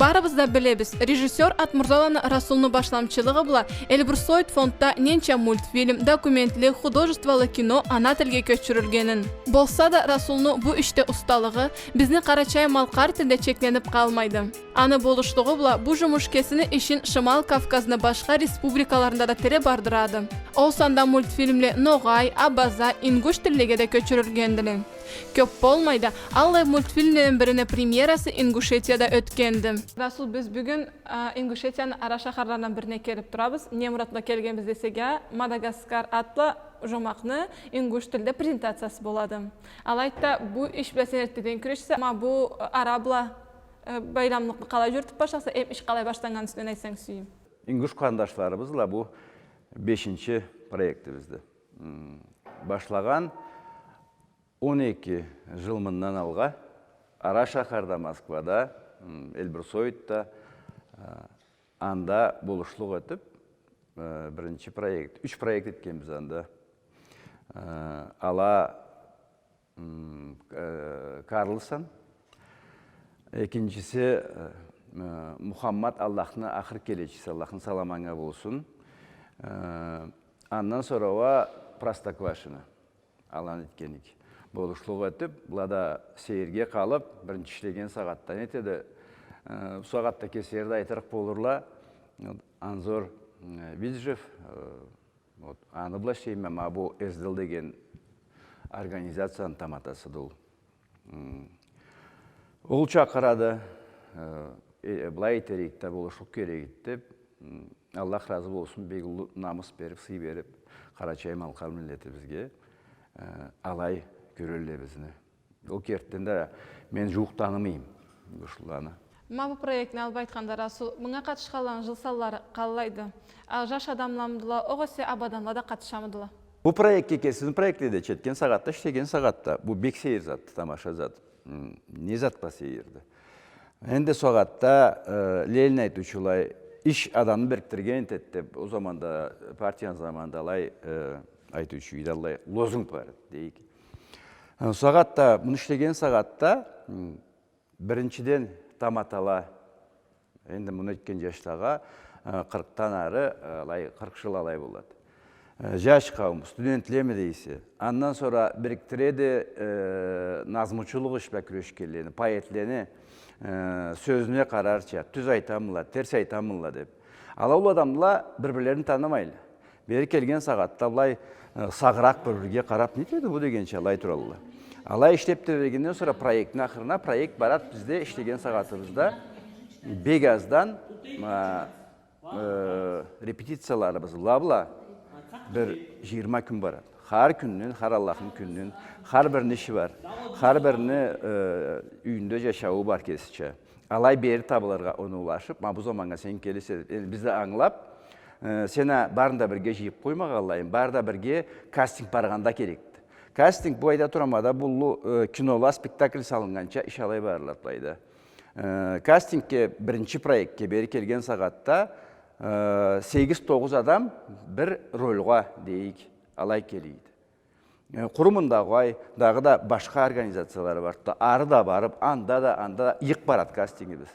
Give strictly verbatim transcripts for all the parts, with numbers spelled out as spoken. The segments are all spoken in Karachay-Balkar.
Барыбыз да билебиз, режиссёр Атмурзаланы Расулну башламчылыгъы бла Эльбрусоид фондда ненча мультфильм, документлик, художестволу кино ана тилге кёчюрюлгенин. Болса да, Расулну бу ишде усталыгъы бизни къарачай-малкъар тилде чекленип къалмайды. Аны болушлугъу бла бу жумуш кесини ишин Шимал Кавказны башха республикаларында да тире бардырады. Ол санда мультфильмле ногъай, абаза, ингуш тиллеге да кёчюрюлгендиле. Кёп болмай да, аллай мультфильмледен бирини премьерасы Ингушетияда ётгенди. Расул, биз бюгюн, а, Ингушетияны ара шахарларындан бирине келип турабыз. Не муратла келгенбиз десек а, Мадагаскар атлы жомакъны ингуш тилде презентациясы болады. Алайды да, бу иш бла сен эртдеден кюрешесе, ма бу ара бла, э, байламлыкъны къалай жюрютюп башласанг, эм иш къалай башланнганы юсюнден айтсанг сюеме. Ингуш къарандашларыбыз бла бу бешинчи проектибизди. М, башлагъан он эки жыл мындан алгъа ара шахарда, Москвада, м, Эльбрусоидда, а, анда болушлукъ этип, э, биринчи проект, юч проект этгенбиз анда. Э, ала, м, э, Карлсон, экинчиси, э, э, Мухаммад, Аллахны ахыр келечиси, Аллахны саламы анга болсун. Э, андан сора уа Простоквашино. Аланы этгенлик. Болушлукъ этип, была да сейирге къалып, биринчи ишлеген сагъатда нетеди, э, бу сагъатда кесилери да айтырыкъ болурла, вот, Анзор, э, Виджев, э, вот, аны бла ишлейме, ма бу Эздил деген организацияны таматасыды ол. М. Ол чакъырады, э, э, былай этерик да, болушлукъ керекди деп, м, Аллах разы болсун, бек уллу намыс берип, сый берип, къарачай-малкъар миллетибизге, э, алай кёрелле бизни. Ол кертиден да мен жууукъ танымайма бушуланы. Ма бу проектни алып айтханда, Расул, мынга къатышханланы жыл санлары къаллайды? А, жаш адамламыдыла, огъесе абаданла да къатышамыдыла? Бу проектге, кесибизни проектледе четген сагъатда, ишлеген сагъатда, бу бек сейир затды, тамаша зат. М, не зат бла сейирди? Энди сагъатда, э, Ленин айтыучулай, иш адамны бирикдирген этеди деп, ол заманда, партияны заманында алай, э, айтыучу эди, аллай лозунг бар эди, дейик. Э, сагъатда, муну ишлеген сагъатда, м, биринчиден, таматала, энди муну этген жашлагъа, э, къыркъдан ары, э, алай, къыркъ жыл алай болады. Э, жаш къауум, студентлеми дейсе. Андан сора бирикдиреди, э, назмучулукъ иш бла кюрешгенлени, поэтлени, э, сёзюне къарарча, тюз айтамыла, терс айтамыла деп. Ала ол адамла бир-бирлерин танымайла. Бери келген сагъатда былай, э, сагъыракъ бир-бирге къарап, не этеди бу дегенча алай туралла. Алай ишлеп тебрегенден сора проектни ахырына, проект барат бизде ишлеген сагъатыбызда бек аздан, э, э, репетицияларыбыз бла бир жыйырма кюн барат. Хар кюнден, хар Аллахны кюнюнен, хар бирини иши бар. Хар бирини, э, юйюнде жашауу бар кесича. Алай бери табылыргъа оноулашып, ма бу заманнга сен келесе, энди биз да ангылап, э, сен а барын да бирге жыйып къоймагъанлайын, бары да бирге кастинг баргъанда керекди. Кастинг бу айда турама да, бу уллу, э, кинола, спектакль салыннганча иш алай барылады былайда. Э, кастингге, биринчи проектге бери келген сагъатда, э, сегиз-тогъуз адам бир рольгъа дейик, алай келийди. Э, къуру мында къой, дагъыда да башха организациялары барды да, ары да барып, анда да, анда да ыйыкъ барады кастингибиз.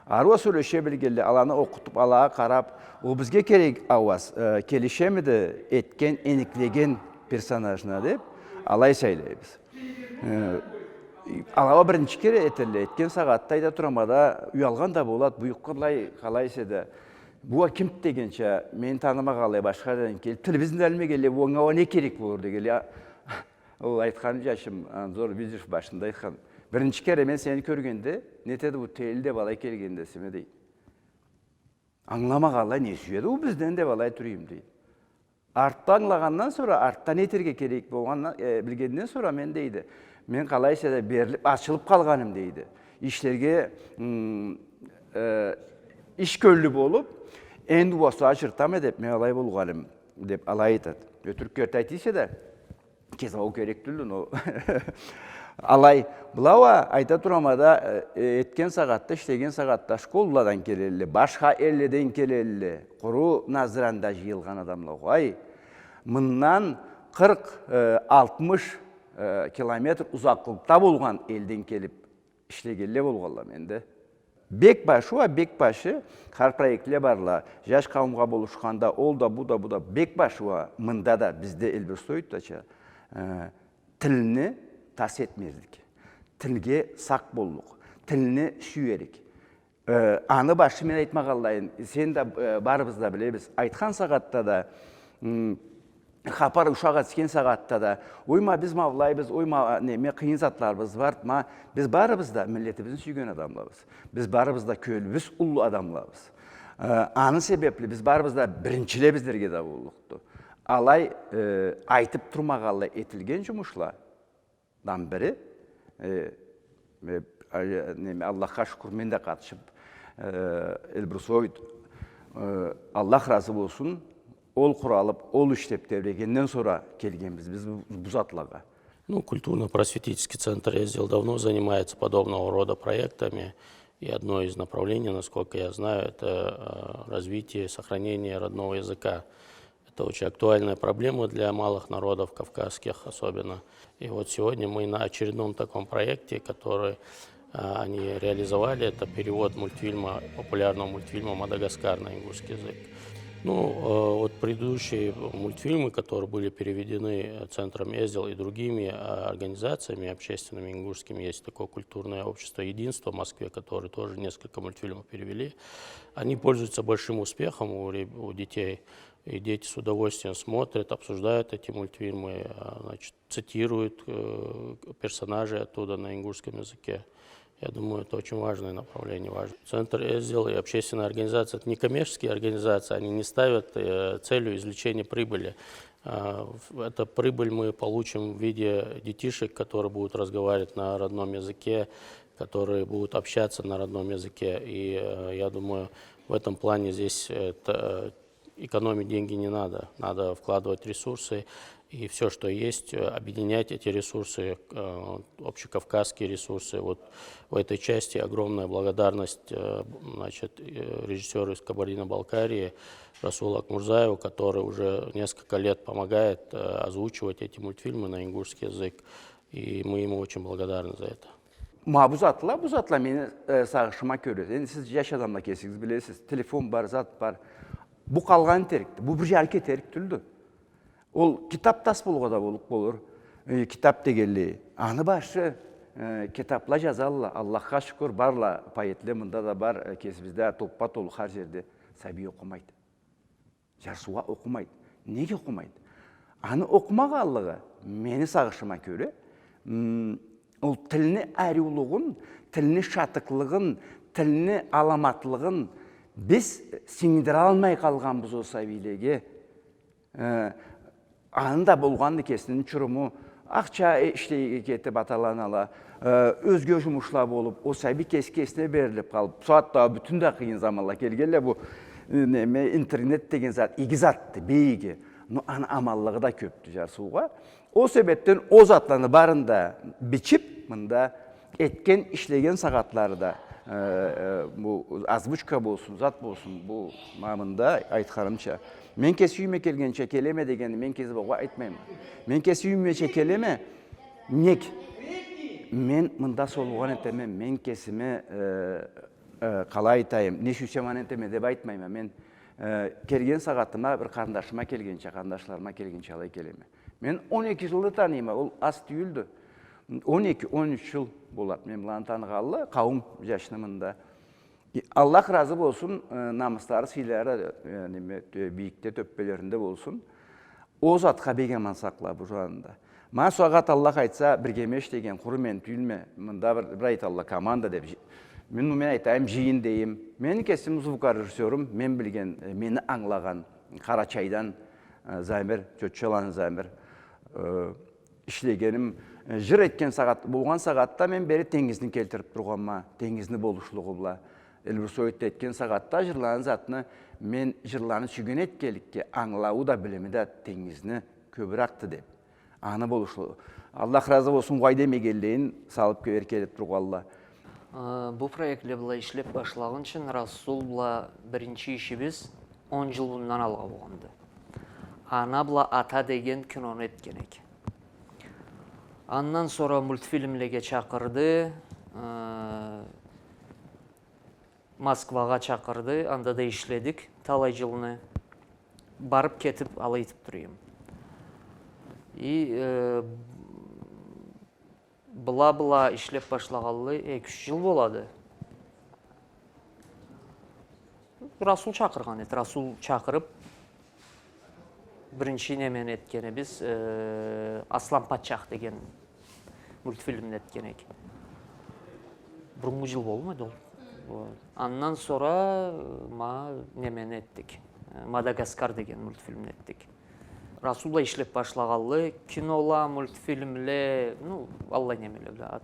Ары уа сёлеше билгенле, аланы окъутуп, алагъа къарап, ол бизге керек ауаз, э, келишемиди этген, эниклеген персонажына деп, алай сайлайбыз. Э, ала уа биринчи кере этелле, этген сагъатда айда турама да, уялгъан да болат, буюкъ къырлай, къалай эсе да, бу уа кимди дегенча, мени танымагъанлай, башха жерден келип, тилибизни да билмегенле, бу анга уа не керек болур дегенле. Ол айтхан жашым, Анзор Виджев башында айтхан, биринчи кере мен сени кёргенде, не этеди бу тели деп алай келгенде эсиме, дейди. Ангыламагъанлай, не сюеди ол бизден деп алай турайым, дейди. Артда ангылагъандан сора, артда не этерге керек болгъандан, э, билгенден сора мен, дейди, мен къалай эсе да берилип, ачылып къалгъаным, дейди. Ишлерге, м, э, иш кёллю болуп, энди уа сора ачыртама деп, мен алай болгъаным, деп алай айтады. Ётюрюк керти айта эсе да, кеси ол керек тюлдю, но алай. Была уа, айта турама да, э, этген сагъатда, ишлеген сагъатда школладан келелле, башха элледен келелле, къуру Назранда жыйылгъан адамла, угъай, мындан къыркъ, э, алтмыш, э, километр узакълыкъда болгъан элден келип ишлегенле болгъанла менде. Бек башы уа, бек башы, хар проектле барла. Жаш къауумгъа болушханда, ол да, бу да, бу да, бек башы уа, мында да, бизде Эльбрусоиддача, э, тилни тас этмезлик, тилге сакъ боллукъ, тилни сюерик. Э, аны башы, мен айтмагъанлайын, сен да, э, барыбыз да билебиз. Айтхан сагъатда да, м, хапар ушакъ этген сагъатда да, ой, ма биз ма былайбыз, ой, ма, неме, къыйын затларыбыз бар, ма биз барыбыз да миллетибизни сюйген адамлабыз. Биз барыбыз да кёлюбюз уллу адамлабыз. Э, аны себепли биз барыбыз да биринчилебиз дерге да боллукъду. Алай, э, айтып турмагъанлай этилген жумушла, дан бири, э, э, э, неме, Аллахха шукур, мен да къатышып, э, Эльбрусоид, э, Аллах разы болсун, ол къуралып, ол ишлеп тебрегенден сора келгенбиз биз бу, бу затлагъа. Ну, культурно-просветительский центр «Эздил» давно занимается подобного рода проектами, и одно из направлений, насколько я знаю, это, э, развитие, сохранение родного языка. Это очень актуальная проблема для малых народов кавказских особенно. И вот сегодня мы на очередном таком проекте, который, а, они реализовали, это перевод мультфильма, популярного мультфильма «Мадагаскар» на ингушский язык. Ну, э, вот предыдущие мультфильмы, которые были переведены, э, центром «Эздил» и другими, э, организациями общественными ингушскими, есть такое культурное общество «Единство» в Москве, которое тоже несколько мультфильмов перевели, они пользуются большим успехом у ре-, у детей. И дети с удовольствием смотрят, обсуждают эти мультфильмы, а, значит, цитируют, э, персонажей оттуда на ингушском языке. Я думаю, это очень важное направление, важное. Центр «Эздил» и общественная организация, это некоммерческие организации, они не ставят, э, целью извлечения прибыли. А, в-, эта прибыль мы получим в виде детишек, которые будут разговаривать на родном языке, которые будут общаться на родном языке. И, э, я думаю, в этом плане здесь, э, т-, экономить деньги не надо, надо вкладывать ресурсы, и всё, что есть, э, объединять эти ресурсы, э, общекавказские ресурсы. Вот в этой части огромная благодарность, э, значит, э, режиссёру из Кабардино-Балкарии Расулу Акмурзаеву, который уже несколько лет помогает, э, озвучивать эти мультфильмы на ингушский язык, и мы ему очень благодарны за это. Ма бу затла, бу затла мени, э, сагъышыма кёре. Энди сиз жаш адамла кесигиз билесиз, телефон бар, зат бар. Бу къалгъан этерикди. Бу бир жары кетерик тюлдю. Ол китап тас болургъа да болуп болур. Э, китап дегенлей. Аны башы, э, китапла жазалла. Аллахха шукур, барла поэтле, мында да бар, э, кесибизде топпа-толу хар жерде. Сабий окъумайды. Жарсыугъа окъумайды. Неге окъумайды? Аны окъумагъанлыгъы, мени сагъышыма кёре, м, ол тилни ариулугъун, тилни шатыкълыгъын, тилни аламатлыгъын биз сингдиралмай къалгъанбыз ол сабийлеге. Э, аны да болгъанды кесини чуруму, акъча ишлейге кетип, атала-анала, э, ёзге жумушла болуп, ол сабий кеси кесине берилип къалып, бусагъатда бютюн да къыйын заманла келгенле, бу, э, неме, интернет деген зат, иги затды, бек иги. Но аны аманлыгъы да кёпдю жарсыугъа. Ол себепден ол затланы барын да бичип, мында этген, ишлеген сагъатлары да, э, э, бу озвучка болсун, зат болсун, бу ма мында айтханымча. Мен кеси юйюме келгенча келеме дегенни мен кеси богъа айтмайма. Мен кеси юйюмеча келеме, нек? Мен мында солугъан этеме, мен кесиме, э, э, къалай айтайым, не сюйсем, аны этеме деп айтмайма. Мен, э, келген сагъатыма, бир къарындашыма келгенча, къарындашларыма келгенча алай келеме. Мен он эки жылны таныйма, ол аз тюйюлдю. Он эки, он юч жыл болад мен быланы таныгъанлы, къауум жашны мында. Э, Аллах разы болсун, э, намыслары, сыйлары, э, неме, э, бийикде, тёппелеринде болсун. Ол затха бек аман сакъла бу жанында. Ма сагъат, Аллах айтса, бир кенеш деген, къуру мен тюйюлме, мында бир, бир айталла команда деп. Мен, мен айтайым, жыйын дейим. Мени кесим звукорежиссёрум, мен билген, э, мени ангылагъан, Къарачайдан, э, Замир, Чотчаланы Замир, э, ишлегеним, э, жыр этген сагъат, болгъан сагъатда мен бери тенгизни келтирип тургъанма, тенгизни болушлугъу бла. Эльбрусоидде этген сагъатда жырланы затны, мен жырланы сюйген этгенликге, ангылауу да, билими да тенгизни кёбюрекди деп. Аны болушлугъу. Аллах разы болсун, угъай демегенлейин салып кёбюрек келип тургъанла. Э, бу проектле бла ишлеп башлагъынчын Расул бла биринчи ишибиз он жыл мындан алгъа болгъанды. Ана бла ата деген кинону этген эдик. Андан сора мультфильмлеге чакъырды. Э, Москвагъа чакъырды, анда да ишледик талай джылны. Барып-кетип, алай этип тура эдим. И, э, была-была ишлеп башлагъанлы эки-юч джыл болады. Расул чакъыргъан эди. Расул чакъырып, биринчи немени этген эдик биз, э, «Аслан патчах» деген мультфильмни этген эдик. Буруннгу джыл болмайды ол. Вот. Андан сора, э, ма немени этдик. Э, «Мадагаскар» деген мультфильмни этдик. Расул бла ишлеп башлагъанлы, кинола, мультфильмле, ну, аллай немеле бла.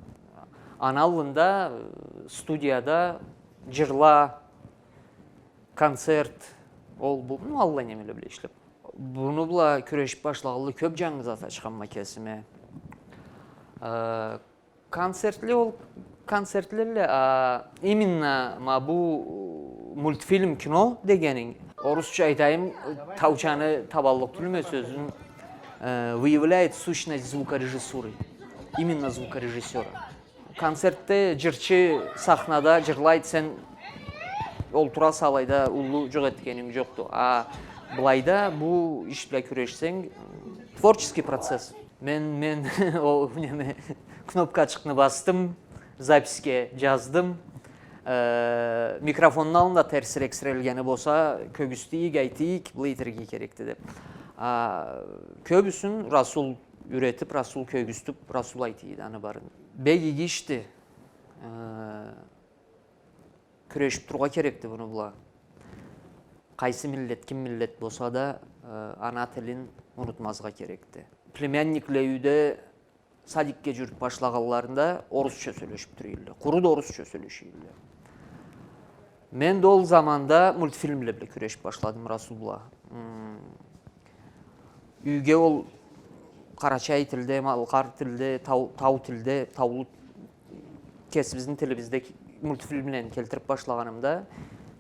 Аны аллында, э, студияда джырла, концерт, ол, бу, ну, аллай немеле бла ишлеп. Муну бла кюрешип башлагъанлы кёп джангы зат ачханма кесиме. Э, концертле ол, концертле, а, именно ма бу мультфильм, кино дегенинг, орусча айтайым, таучаны табаллыкъ тюлме сёзюн, э, выявляет сущность звукорежиссуры. Именно звукорежиссёра. Концертде джырчы сахнада джырлайды, сен олтураса алайда, уллу джукъ этгенинг джокъду. А былайда бу иш бла кюрешсенг, творческий процесс. Мен, мен ол неме, кнопкачыкъны басдым, записьге джаздым. Э, микрофонну аллында терсирек сирелгени болса, кёргюзтейик, айтайыкъ, былай этерге керекди деп. А кёбюсюн Расул юретип, Расул кёргюзтюп, Расул айтайды аны барын. Бек иги ишди. Э, кюрешип тургъа керекди муну бла. Къайсы миллет, ким миллет болса да, э, ана тилин унутмазгъа керекди. Племянникле юйде садикге джюрюп башлагъанларында орусча сёлешип тура эдиле. Къуру да орусча сёлеше эдиле. Мен да ол заманда мультфильмле бла кюрешип башладым Расул бла. М, юйге ол къарачай тилде, малкъар тилде, тау, тау тилде, таулу кесибизни тилибизде ки-, мультфильмлени келтирип башлагъанымда,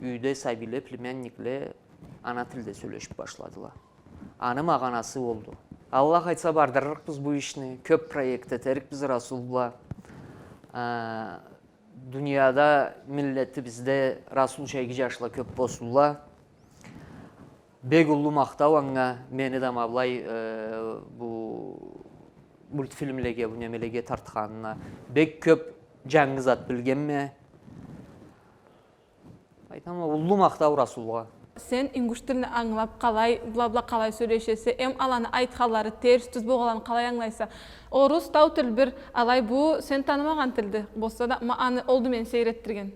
юйде сабийле, племянникле ана тилде сёлешип башладыла. Аны магъанасы олду. Аллах айтса, бардырырыкъбыз бу ишни, кёп проект этерикбиз Расул бла. Э, дунияда миллетибизде Расулча иги джашла кёп болсунла. Бек уллу махтау анга, мени да ма былай, э, бу мультфильмлеге, бу немелеге тартханына. Бек кёп джангы зат билгенме. Айтама, уллу махтау Расулгъа. Сен ингуш тилни ангылап, къалай, была бла къалай сёлешесе, эм аланы айтханлары терс, тюз болгъанларын къалай ангылайса? Орус, тау тил бир, алай бу сен танымагъан тилди. Болса да, ма аны олду мени сейир этдирген.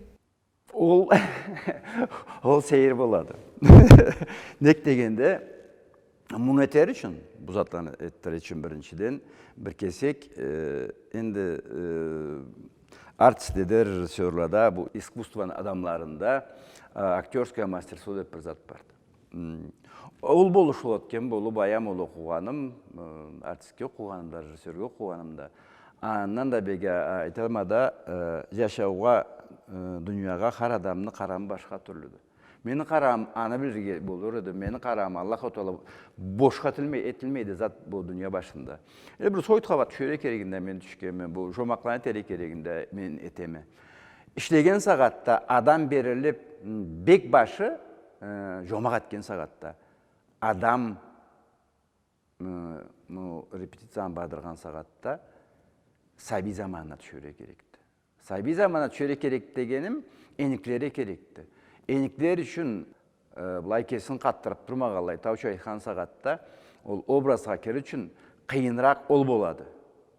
Ол, ол сейир болады. Нек дегенде, муну этер ючюн, бу затланы этер ючюн биринчиден, бир кесек, э, энди, э, артистледе, режиссёрлада, бу искусствону адамларында, э, актёрское мастерство деп бир зат барды. М, ол болушлукъ этген болуп, аям ол окъугъаным, э, артистге окъугъаным да, режиссёрге окъугъаным да. Андан да бек, а, айтама да, э, джашаугъа, э, дуниягъа хар адамны къарамы башха тюрлюдю. Мени къарам аны билирге болур эди, мени къарам Аллаху Тагъала бошха этилмей, этилмейди зат бу дуния башында. Э, бир сойт къабат тюшерге керегинде мен тюшгенме, бу жомакъланы этерге керегинде мен этеме. Ишлеген сагъатда адам берилип, м, бек башы, э, жомакъ этген сагъатда, адам, э, бу репетицияны бардыргъан сагъатда сабий заманына тюшерге керекди. Сабий заманына тюшерге керек дегеним, эниклерге керекди. Эниклер ючюн, э, былай кесин къатдырып турмагъанлай, тауча айтхан сагъатда ол образгъа кирир ючюн къыйыныракъ ол болады.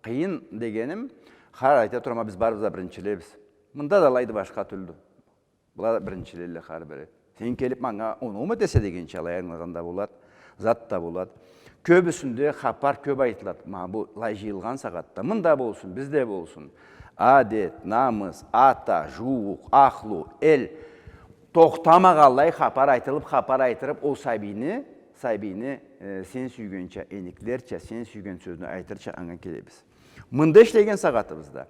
Къыйын дегеним, хар айта турама, биз барыбыз да биринчилебиз. Мында да алайды, башха тюлдю. Была биринчилелле хар бири. Сен келип манга оноуму этесе дегенча алай ангылагъан да болад, зат да болад. Кёбюсюнде хапар кёп айтылад. Ма былай жыйылгъан сагъатда мында болсун, бизде болсун. Адет, намыс, ата, жууукъ, ахлу, эл. Тохтамагъанлай хапар айтылып, хапар айтырып, ол сабийни, сабийни, э, сен сюйгенча, эниклерча, сен сюйген сёзню айтырча анга келебиз. Мында ишлеген сагъатыбызда.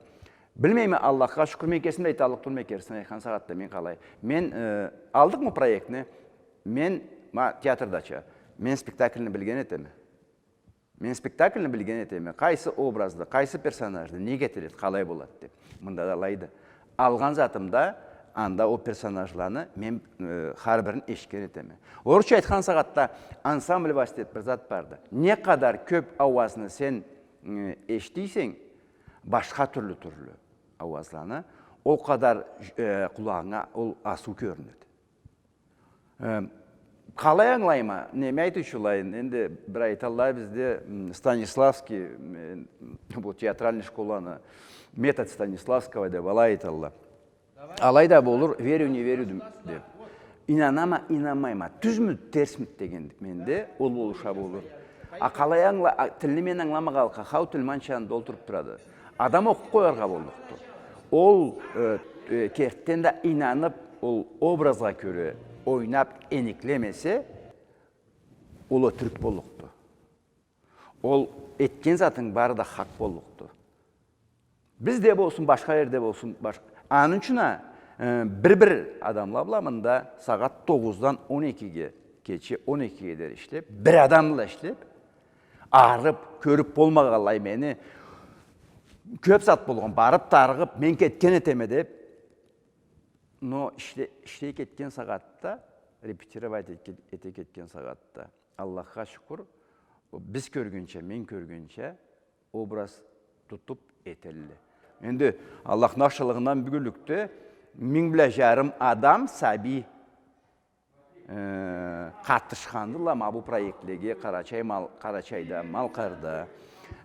Билмейме, Аллахха шукур, мен кесим да айталлыкъ тюлме, керти айтхан сагъатда мен къалай. Мен, э, алдыкъмы проектни? Мен, ма, театрдача, мен спектакльни билген этеме. Мен спектакльни билген этеме. Къайсы образды, къайсы персонажды, нек этилед, къалай болад деп. Мында да алайды. Алгъан затымда, Анда ол персонажланы мен, э, хар бирин эшитген этеме. Орусча айтхан сагъатда ансамблевость деп бир зат барды. Не къадар кёп ауазны сен, э, эшитсенг, башха тюрлю-тюрлю ауазланы, ол къадар, э, къулагъынга ол асыу кёрюнеди. Э, къалай ангылайма, неме айтыучулайын, энди бир айталла бизде, м, Станиславский, м, э, бу театральный школаны, метод Станиславского деп алай айталла. Алай да болур, верю, не верю деп. Ийнанама, ийнанмайма, тюзмю, терсми деген менде ол болуша болур. А къалай ангыла-, а, тилни мен ангыламагъанлыкъгъа, хау тилми анча анда олтуруп турады. Адам окъуп къояргъа боллукъду. Ол, э, э, кертиден да ийнанып, ол образгъа кёре ойнап эниклемесе, ол ётюрюк боллукъду. Ол этген затынг бары да хакъ боллукъду. Бизде болсун, башха ерде болсун, баш-, аны ючюн а, э, бир-бир адамла бла мында сагъат тогъуздан он экиге, кече он экиге дери ишлеп, бир адам бла ишлеп, арып, кёрюп болмагъанлай мени, кёп зат болгъан, барып тарыгъып, мен кетген этеме деп, но ишле-, ишлей кетген сагъатда, репетировать этке-, эте кетген сагъатда, Аллахха шукур, биз кёргенча, мен кёргенча, образ тутуп этелле. Энди Аллахны ашхылыгъындан бюгюнлюкде минг бла жарым адам сабий, э, къатышхандыла ма бу проектлеге, Къарачай, Мал-, Къарачайда, Малкъарда,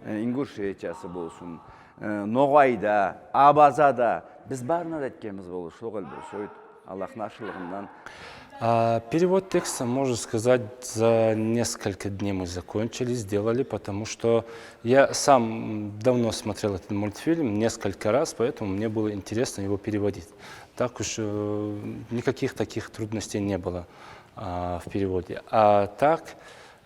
э, Ингушетиясы болсун, э, Ногъайда, Абазада, биз барына да этгенбиз болушлукъ, Эльбрусоид, Аллахны ашхылыгъындан. А, перевод текста, можно сказать, за несколько дней мы закончили, сделали, потому что я сам давно смотрел этот мультфильм, несколько раз, поэтому мне было интересно его переводить. Так уж, э, никаких таких трудностей не было, а, в переводе. А так,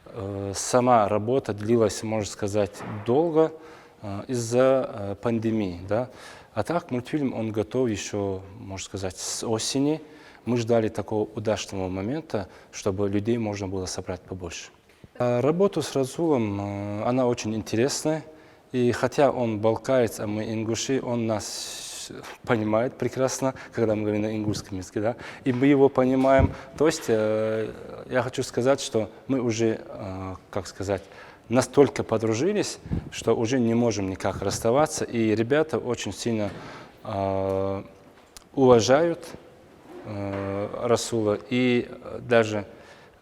э, сама работа длилась, можно сказать, долго, э, из-за, э, пандемии, да. А так мультфильм, он готов ещё, можно сказать, с осени. Мы ждали такого удачного момента, чтобы людей можно было собрать побольше. А работа с Расулом, э, она очень интересная. И хотя он балкариец, а мы ингуши, он нас понимает прекрасно, когда мы говорим на ингушском языке, да, и мы его понимаем. То есть, э, я хочу сказать, что мы уже, э, как сказать, настолько подружились, что уже не можем никак расставаться. И ребята очень сильно, э, уважают, э, Расула, и, э, даже,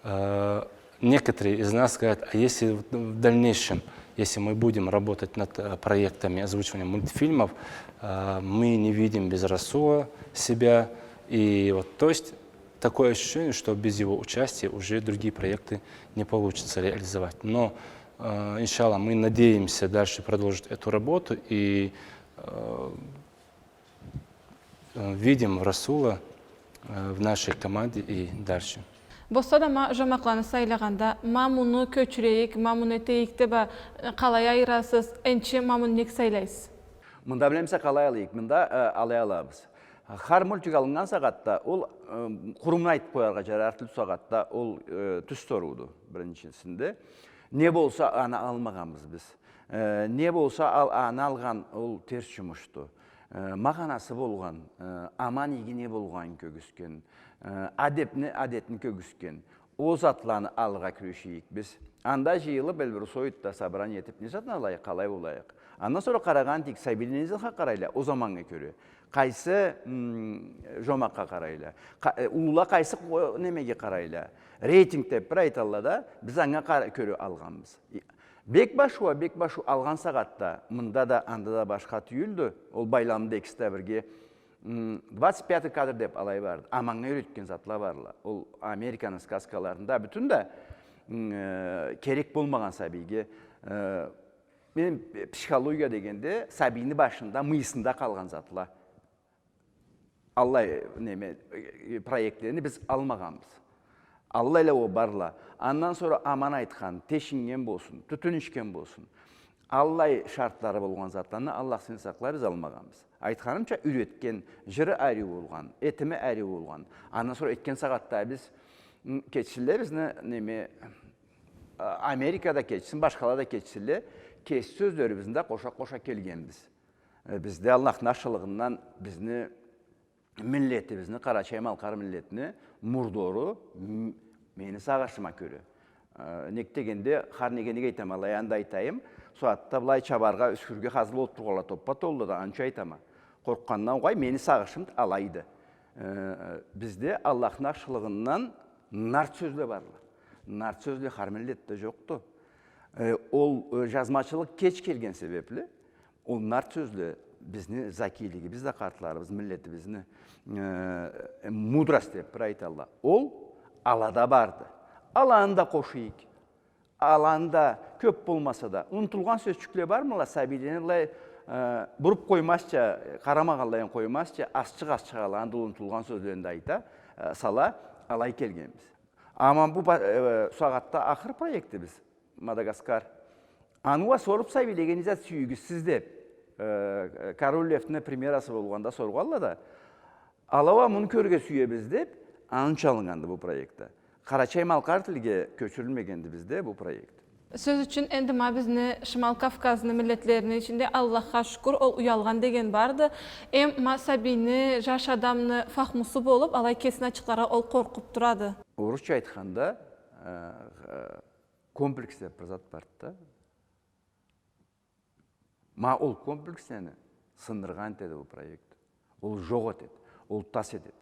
э, некоторые из нас говорят: «А если в, в дальнейшем, если мы будем работать над, э, проектами озвучивания мультфильмов, э, мы не видим без Расула себя». И вот, то есть, такое ощущение, что без его участия уже другие проекты не получится реализовать. Но, э, иншаллах, мы надеемся дальше продолжить эту работу и, э, э, видим Расула, э, в нашей команде и дальше. Босса да ма жомакъланы сайлагъанда, ма муну кёчюрейик, ма муну этейик деп а, э, къалай айырасыз, энчи ма муну нек сайлайсыз? Мында, билемисе, къалай алайыкъ? Мында, э, алай алабыз. Хар мультик алыннган сагъатда ол, э, къурумун айтып къояргъа жарар, тюз сагъатда ол, э, тюз сорууду биринчисинде. Не болса, аны алмагъанбыз биз. Э, не болса, ал-, аны алгъан, ол терс жумушду. Э, магъанасы болгъан, э, аман-иги не болгъанын кёргюзтген, э, адепни, адетни кёргюзтген, ол затланы алыргъа кюрешейик биз. Анда жыйылып, Эльбрусоидда собрание этип, не затны алайыкъ, къалай болайыкъ? Андан сора къарагъан этейик, сабийле не затха къарайла, ол заманнга кёре. Къайсы, м, жомакъгъа къарайла? Къа-, э, уллула къайсы къо-, немеге къарайла? Рейтинг деп бир айталла да, биз анга къара-, кёре алгъанбыз. Бек башы уа, бек башы алгъан сагъатда, мында да, анда да башха тюйюлдю. Ол байламда экиси да бирге, м, двадцать пятый кадр деп алай барды. Аманнга юйретген затла барла. Ол Американы сказкаларында бютюн да, м, э, керек болмагъан сабийге, э, мен психология дегенде сабийни башында, мыйысында къалгъан затла. Аллай, неме, э, проектлени биз алмагъанбыз. Аллайла уа барла. Андан сора аман айтхан, тешиннген болсун, тютюн ичген болсун. Аллай шартлары болгъан затланы, Аллах сен сакъла, биз алмагъанбыз. Айтханымча, юйретген, жыры ариу болгъан, этими ариу болгъан. Андан сора этген сагъатда биз, м, кетсинле бизни, неме, а, Америка да кетсин, башхала да кетсинле, кеси сёзлерибизни да къоша-къоша келгенбиз. Э, бизде Аллахны ашхылыгъындан бизни миллетибизни, къарачай-малкъар миллетни мурдору, м-, мени сагъышыма кёре. Э, нек дегенде, хар неге нек айтама, алай анда айтайым, сагъатда былай чабаргъа, ёсдюрюрге хазыр болуп тургъанла топпа-толула да, аны ючюн айтама. Къоркъгъандан угъай, мени сагъышым алайды. Э, бизде Аллахны ашхылыгъындан нарт сёзле барла. Нарт сёзле хар миллетде жокъду. Э, ол, э, жазмачылыкъ кеч келген себепли, ол нарт сёзле бизни закийлигибиз да, къартларыбыз, миллетибизни, э, мудрость деп бир айталла. Ол алада барды. Аланы да къошайыкъ. Аланы да кёп болмаса да. Унутулгъан сёзчюкле бармыла, сабийлени былай, э, буруп къоймазча, къарамагъанлайын къоймазча, азчыкъ-азчыкъ аланы да, унутулгъан сёзлени да айта, э, сала, алай келгенбиз. Амма бу ба-, э, сагъатда ахыр проектибиз, Мадагаскар. Аны уа соруп сабийлеге, не зат сюйюгюз сиз деп, э, Король Левни премьерасы болгъанда соргъанла да, ала уа муну кёрюрге сюебиз деп, аны ючюн алыннганды бу проектде. Къарачай-малкъар тилге кёчюрюлмегенди бизде бу проект. Сёз ючюн, энди ма бизни Шимал Кавказны миллетлерини ичинде, Аллахха шукур, ол уялгъан деген барды. Эм ма сабийни, жаш адамны фахмусу болуп, алай кесин ачыкъларгъа ол къоркъуп турады. Орусча айтханда, э, э, комплекс деп бир зат барды да. Ма ол комплекслени сындыргъан этеди ол проект. Ол жокъ этеди, ол тас этеди.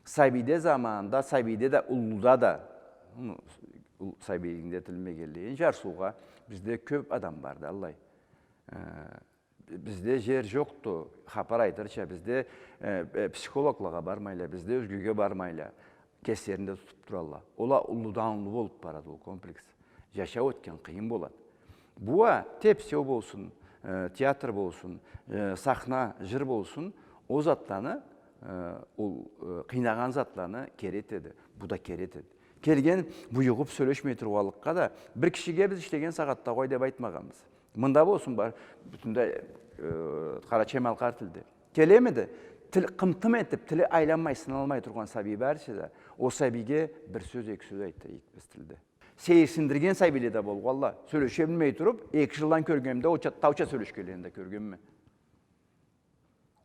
Сабийде заманында, сабийде да, уллуда да, ну, ул-, сабийлигинде тилмегенлейин, жарсыугъа, бизде кёп адам барды, аллай. Э, бизде жер жокъду, хапар айтырча, бизде, э, э, психологлагъа бармайла, бизде ёзгеге бармайла. Кеслерин да тутуп туралла. Ол а уллудан уллу болуп барады ол комплекс. Жашау этген къыйын болады. Бу а тепсеу болсун, э, театр болсун, э, сахна, жыр болсун, ол затланы, э, ол, э, къыйнагъан затланы кери этеди. Бу да кери этеди. Келген буюгъуп сёлешмей тургъанлыкъгъа да, бир кишиге биз ишлеген сагъатда къой деп айтмагъанбыз. Мында болсун бар, бютюн да, э, къарачай-малкъар тилде. Келемиди? Тил къым-тым этип, тили айланмай, сыналмай тургъан сабий барча да, ол сабийге бир сёз, эки сёз айтайыкъ биз тилде. Сейирсиндирген сабийле да болгъанла, сёлеше билмей туруп, эки жылдан кёргеним да, ол ча-, тауча сёлешгенлерин да кёргенме.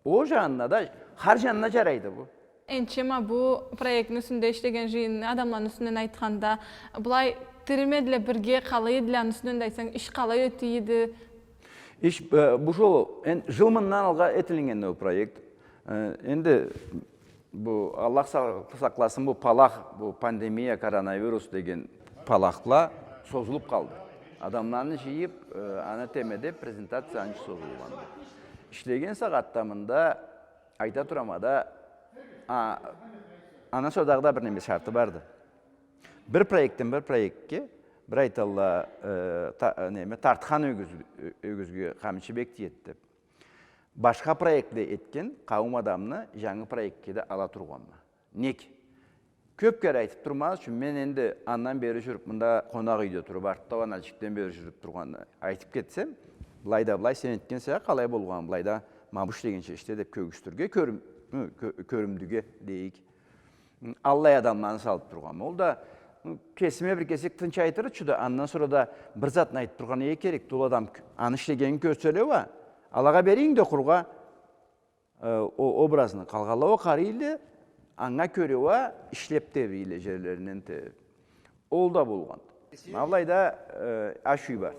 Ол жанына да, хар жанына жарайды бу. Энчи ма бу проектни юсюнде ишлеген жыйынны адамланы юсюнден айтханда, былай тирилмедиле бирге, къалай эдиле, аны юсюнден да айтсанг, иш къалай ётюйдю? Иш, э, бу жолу, эн-, жыл мындан алгъа этилиннгенди бу проект. Э, энди бу, Аллах са-, сакъласын, бу палах, бу пандемия, коронавирус деген палахла созулуп къалды. Адамланы жыйып, э, аны теме деп, презентация анча созулгъанды. Ишлеген сагъатда мында, айта турама да, а, андан сора дагъыда бир неме шарты барды. Бир проектден бир проектге, бир айталла, э, та-, неме, тартхан ёгюз-, ёгюзге къамчы бек тиеди деп. Башха проектле этген къауум адамны жангы проектге да ала тургъанма. Нек? Кёп кере айтып турмаз ючюн, мен энди андан бери жюрюп, мында къонакъ юйде туруп, артда уа Нальчикден бери жюрюп тургъанны айтып кетсем, былай да былай, сен этген сагъатда къалай болгъан, былайда ма бу ишлегенча ишде деп кёргюзтюрге, кёрюм-, кё-, кёрюмдюге дейик. Аллай адамланы салып тургъанма. Ол да, кесиме бир кесек тынч айтыр ючюн да, андан сора да бир затны айтып тургъан эсе керекди. Ол адам к-, аны ишлегенин кёрселе уа, алагъа берейим да окъургъа, э, о образны. Къалгъанла уа къарыйла, анга кёре уа ишлеп тебийле жерлеринден тебип. Ол да болгъан. Ма былайда, э, аш юй бар.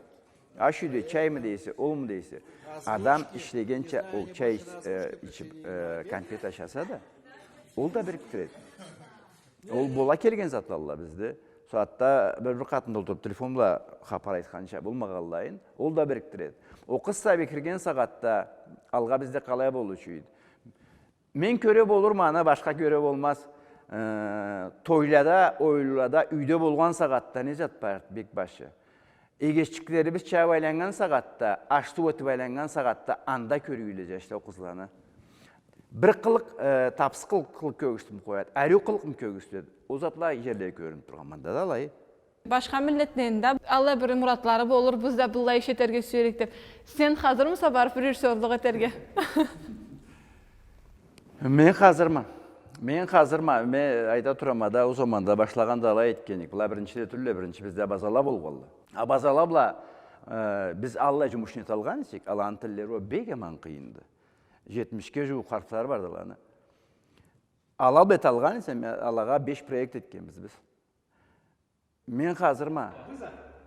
Аш юйде чаймы дейсе, олму дейсе, адам ишлегенча ол чай ич-, э, ичип, э, конфет ашаса да, ол да бириктиреди. Ол бола келген затлалла бизде. Сагъатда бир, бир къатында олтуруп, телефон бла хапар айтханча болмагъанлайын, ол да бириктиреди. Ол къыз сабий кирген сагъатда алгъа бизде къалай болуучу эди? Мен кёре болурма, ана башха кёре болмаз. Э, тойлада, ойлада, юйде болгъан сагъатда не зат бар, бек башы? Эгеччиклерибиз чабып айланнган сагъатда, аш-суу этип айланнган сагъатда анда кёрюйле жашла ол къызланы. Бир къылыкъ, э, тапсыз къылыкъ, къылыкъ кёргюзтюп къояды, ариу къылыкъмы кёргюзтеди? Ол затла жерле кёрюнюп тургъан, мында да алай. Башха миллетлени да аллай бир муратлары болур, биз да быллай иш этерге сюерик деп. Сен хазырмыса барып режиссёрлукъ этерге? Мен хазырма. Мен хазырма. Мен айта турама да, ол заманда башлагъанда алай этгенек. Была биринчи да тюлле, биринчи бизде абазала болгъанла. Абазала бла, э, биз аллай жумушну эталгъан эсек, аланы тиллери уа бек аман къыйынды. Жетмишге жууукъ харфлары барды аланы. Ала бла алгъан эсем, алагъа беш проект этгенбиз биз. Мен хазырма.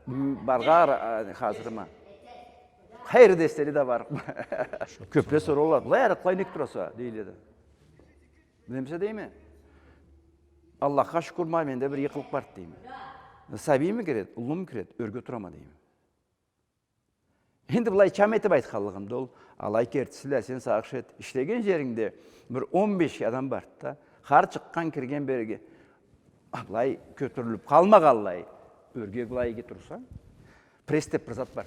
М, баргъа ара-, а, хазырма. Хайыр дестери да бар. Кёпле соралла, былай арыкълай нек тураса, дейле да. Билемисе дейме. Аллахха шукур, ма менде бир иги къылыкъ барды дейме. Сабийми кирет, уллуму кирет, ёрге турама дейме. Энди былай чам этип айтханлыгъым да ол, алай кертиси бла, сен сагъыш эт. Ишлеген жерингде бир он беш адам барды да, хар чыкъгъан, кирген берге, а, былай кётюрюлюп къалмагъанлай, ёрге былай иги турса, пресс деп бир зат бар.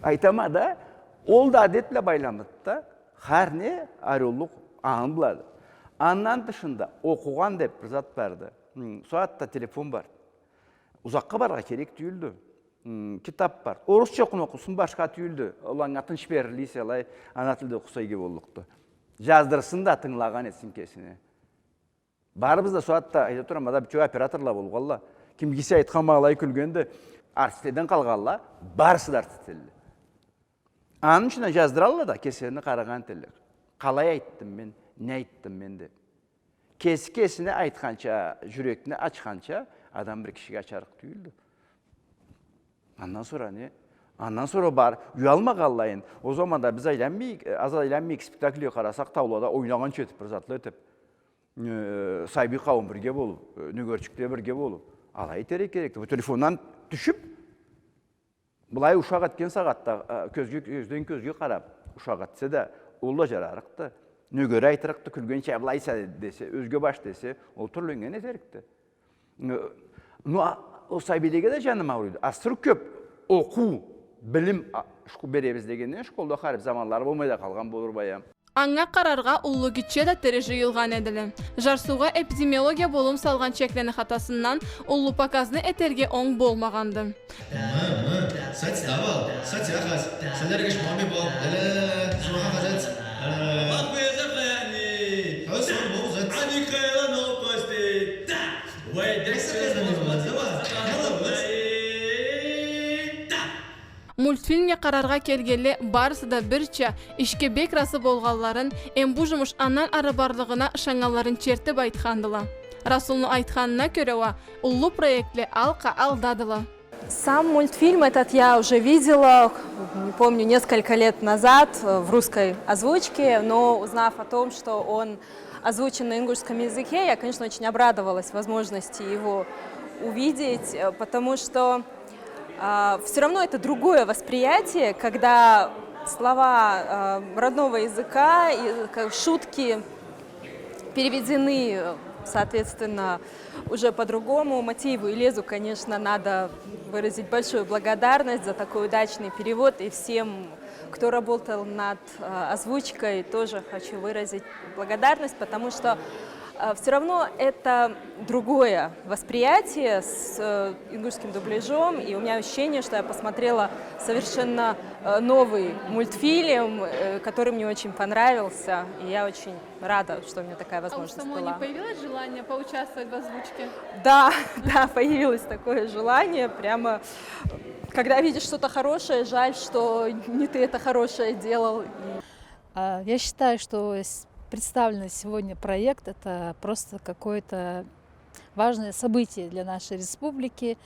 Айтама да, ол да адет бла байламлыды да, хар не ариулукъ аны блады. Андан тышында окъугъан деп бир зат барды. Хы, сагъатда телефон барды. Узакъгъа баргъа керек тюйюлдю. М, китап бар. Орусча окъуна окъусун, башха тюйюлдю. Ол анга тынч бериле эсе, алай, ана тилде окъуса иги боллукъду. Жаздырсын да, тынгылагъан этсин кесине. Барыбыз да сагъатда, айта турама да, бир чокъ операторла болгъанла. Ким кеси айтханма алай кюлгенди, артистледен къалгъанла, барысы да артистледиле. Аны ючюн да жаздыралла да, кеслерине къарагъан этелле. Къалай айтдым мен, не айтдым мен деп. Кеси кесине айтханча, жюрекни ачханча, адам бир кишиге ачарыкъ тюйюлдю. Андан сора не? Андан сора бар, уялмагъанлайын. Ол заманда биз айланмайыкъ, э, аз айланмайыкъ, спектакль къарасакъ, таулада ойнагъанча этип, бир затла этип, э, сабий къауум бирге болуп, э, нёгерчикле бирге болуп. Алай этерге керекди. Бу телефондан тюшюп, былай ушакъ этген сагъатда, а, кёзге, кёзден кёзге къарап, ушакъ этсе да, ол да жарарыкъды. Нёгери айтырыкъды, кюлгенча, былайса десе, ёзге баш десе, ол тюрлю энген этерикди. Э, ну, а, ол сабийлеге да жаным ауруйду. Асыры кёп окъуу, билим, а, шко-, беребиз дегенден, школда харип заманлары болмай да къалгъан болур баям. Анга къараргъа уллу-гитче да тери жыйылгъан эдиле. Жарсыугъа эпидемиология болум салгъан чеклени хатасындан уллу показны этерге онг болмагъанды. М, м, сать давал, сать яхаз, саляргаш мами бол, ла, ла, ла, ла, зуха хазац, ла, ла, ла, ла. Хос, сон, бо, зат. Мультфильмге къараргъа келгенле барысы да бирча ишге бек разы болгъанларын, эм бу жумуш андан ары барлыгъына ышаннганларын чертип айтхандыла. Расулну айтханына кёре уа, уллу проектле алкъа алдадыла. Сам мультфильм этот я уже видела, не помню, несколько лет назад, э, в русской озвучке, но узнав о том, что он озвучен на ингушском языке, я, конечно, очень обрадовалась возможности его увидеть, э, потому что, а, всё равно это другое восприятие, когда слова, а, родного языка и, как, шутки переведены, э, соответственно, уже по-другому. Матееву и Лезу, конечно, надо выразить большую благодарность за такой удачный перевод, и всем, кто работал над, э, озвучкой, тоже хочу выразить благодарность, потому что, э, всё равно это другое восприятие с, э, ингушским дубляжом, и у меня ощущение, что я посмотрела совершенно, э, новый мультфильм, э, который мне очень понравился, и я очень рада, что у меня такая возможность была. А у самой не появилось желание поучаствовать в озвучке? Да, да, появилось такое желание. Прямо, когда видишь что-то хорошее, жаль, что не ты это хорошее делал. А, я считаю, что с-, представленный сегодня проект — это просто какое-то важное событие для нашей республики,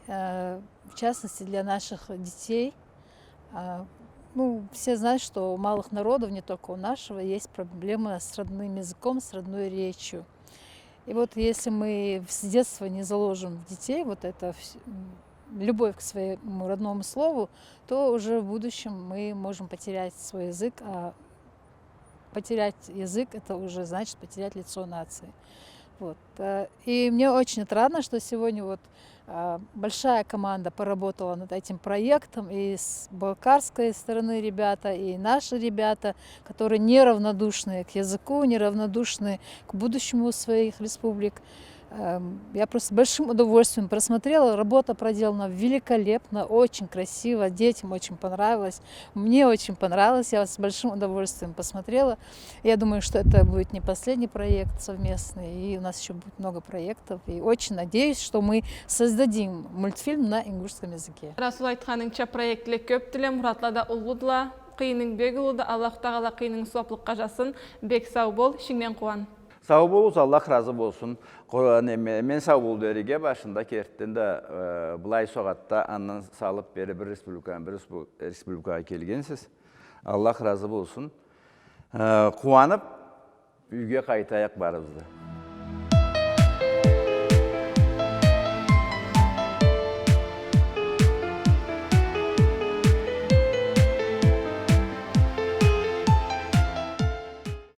э, в частности, для наших детей. А, ну, все знают, что у малых народов, не только у нашего, есть проблемы с родным языком, с родной речью. И вот если мы с детства не заложим в детей вот это вс-, м, любовь к своему родному слову, то уже в будущем мы можем потерять свой язык, а потерять язык — это уже значит потерять лицо нации. Вот. Э, и мне очень отрадно, что сегодня вот, а, большая команда поработала над этим проектом, и с балкарской стороны ребята, и наши ребята, которые неравнодушны к языку, неравнодушны к будущему своих республик. Эм, я просто с большим удовольствием просмотрела. Работа проделана великолепно, очень красиво, детям очень понравилось. Мне очень понравилось, я с большим удовольствием посмотрела. Я думаю, что это будет не последний проект совместный, и у нас ещё будет много проектов. И очень надеюсь, что мы создадим мультфильм на ингушском языке. Расул айтханынгча, проектле кёпдюле, муратла да уллудула. Къыйынынг бек уллуду, Аллаху Тагъала къыйынынг сууаблыкъгъа жазсын. Бек сау бол, ишингден къууан. Сау болугъуз, Аллах разы болсун. Къо-, неме, мен сау бол дерге башында кертиден да, э, былай сагъатда андан салып бери бир республикадан бир респу-, республикагъа келгенсиз. Аллах разы болсун. Э, къууанып, юйге къайтайыкъ барыбыз да.